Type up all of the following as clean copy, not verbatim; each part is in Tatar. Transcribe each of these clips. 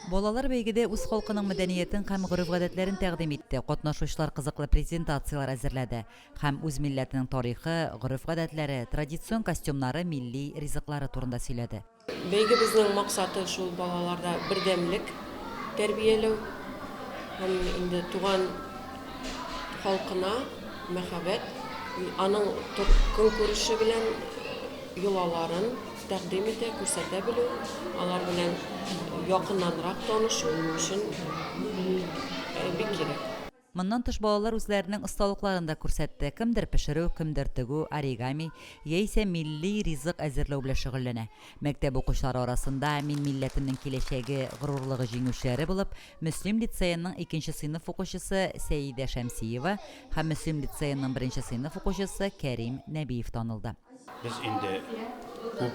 Балалар бәйгедә үз халкының мәдәниятен һәм гореф-гадәтләрен тәкъдим итте, катнашучылар кызыклы презентацияләр әзерләде һәм үз милләтенең тарихы, гореф-гадәтләре, традицион костюмнары, милли ризыклары турында сөйләде. Бәйгебезнең максаты шул балаларда бердәмлек тәрбияләү һәм инде туган халкына мәхәббәт, аның көнкүреше белән йолаларын тәкъдим итә, күрсәтә белү, алар белән якыннанрак танышу өчен бик кирәк. Моннан тыш балалар үзләренең осталыкларын да күрсәтте, кемдер пешерү, кемдер тегү, оригами, яисә милли ризык әзерләү белән шөгыльләнә. Мәктәп укучылары арасында Мин милләтемнең киләчәге горурлыгы җиңүчеләре булып Мөслим лицееның икенче сыйныф укучысы Сәидә Шәмсиева һәм Мөслим лицееның беренче сыйныф укучысы Кәрим Нәбиев танылды. Без инде күп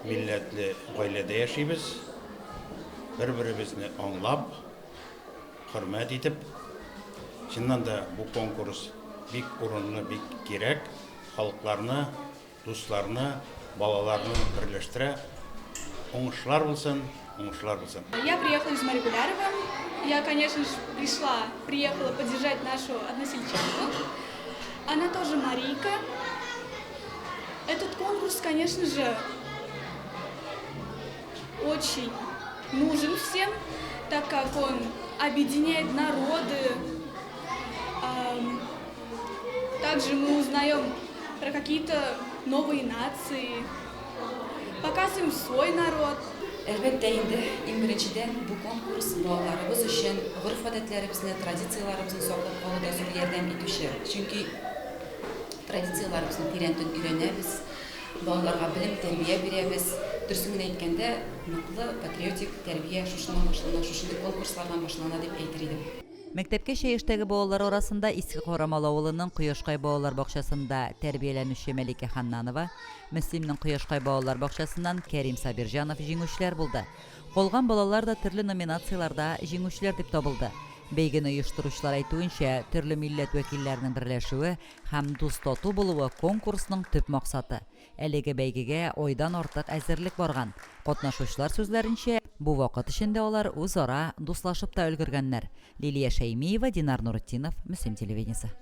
милләтле гаиләдә яшибез. Бер-беребезне аңлап, хөрмәт итеп. Чыннан да бу конкурс бик урынлы, бик кирәк. Халыкларны, дусларны, балаларны берләштерә. Уңышлар булсын, уңышлар булсын. Я приехала из Маригулярова. Я, конечно же, пришла, приехала поддержать нашу односельчанку. Она тоже марийка. Этот конкурс, конечно же, очень нужен всем, так как он объединяет народы. Также мы узнаем про какие-то новые нации, показываем свой народ. Әлбәттә инде, иң беренчедән, бу конкурс балаларыбыз өчен гореф-гадәтләребезне, традицияләребезне саклап калуда зур ярдәм итүче. Чөнки традицияләребезне тирәнтен өйрәнәбез, балаларга белем, тәрбия бирәбез. Дөресен генә әйткәндә, ныклы патриотик тәрбия шушыннан башлана, шушындый конкурслардан башлана дип әйтер идем. Мәктәпкәчә яшьтәге балалар арасында Иске Карамал авылының Кояшкай балалар бакчасында тәрбияләнүче Мәликә Ханнанова, Мөслимнең Кояшкай балалар бакчасыннан Кәрим Сабирҗанов җиңүчеләр булды. Калган балалар да төрле номинацияләрдә җиңүчеләр дип табылды. Бәйгене оештыручылар әйтүенчә, төрле милләт вәкилләренең берләшүе һәм дус-тату булуы конкурсның төп максаты. Әлеге бәйгегә айдан артык әзерлек барган. Катнашучылар сүзләренчә, бу вакыт эчендә алар үзара дуслашып та өлгергәннәр. Лилия Шәймиева, Динар Нуретдинов, Мөслим телевидениесе.